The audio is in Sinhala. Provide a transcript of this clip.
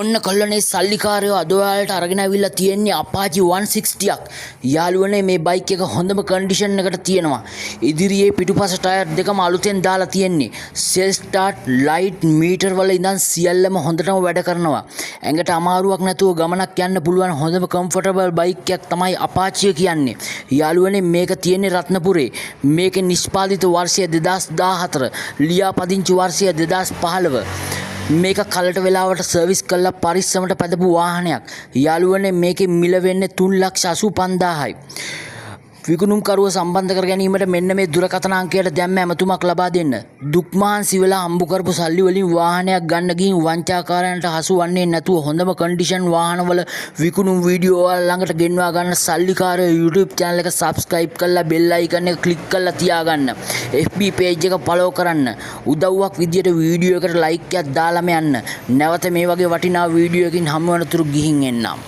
ඔන්න කොල්ලනේ සල්ලිකාරයෝ, අද ඔයාලට අරගෙන ඇවිල්ලා තියෙන්නේ Apache 160ක්. යාළුවනේ, මේ බයික් එක හොඳම කන්ඩිෂන් එකට තියෙනවා. ඉදිරියේ පිටුපස ටයර් දෙකම අලුතෙන් දාලා තියෙන්නේ. සෙල්ෆ් ස්ටාර්ට්, ලයිට්, මීටර් වල ඉඳන් සියල්ලම හොඳටම වැඩ කරනවා. ඇඟට අමාරුවක් නැතුව ගමනක් යන්න පුළුවන් හොඳම කම්ෆර්ටබල් බයික් එකක් තමයි Apache කියන්නේ. යාළුවනේ, මේක තියෙන්නේ රත්නපුරේ. මේකේ නිෂ්පාදිත වර්ෂය 2014, ලියාපදිංචි වර්ෂය 2015. මේක කලට වෙලාවට සර්විස් කරලා පරිස්සමට පැදපු වාහනයක්. යාළුවනේ, මේකේ මිල වෙන්නේ 3,85,000යි. විකුණුම්කරුව සම්බන්ධ කර ගැනීමට මෙන්න මේ දුරකථන අංකයට දැන්ම ඇමතුමක් ලබා දෙන්න. දුක් මහන්සි වෙලා හම්බ කරපු සල්ලි වලින් වාහනයක් ගන්න ගිහින් වංචාකාරයන්ට හසු වන්නේ නැතුව හොඳම කන්ඩිෂන් වාහනවල විකුණුම් වීඩියෝ ඔයාලා ළඟට ගෙන්වා ගන්න සල්ලිකාරයෝ YouTube channel එක subscribe කරලා බෙල් අයිකන් එක ක්ලික් කරලා තියාගන්න. FB page එක follow කරන්න. උදව්වක් විදියට වීඩියෝ එකට ලයික් එකක් දාලාම යන්න. නැවත මේ වගේ වටිනා වීඩියෝ එකකින් හමු වෙනතුරු ගිහින් එන්නම්.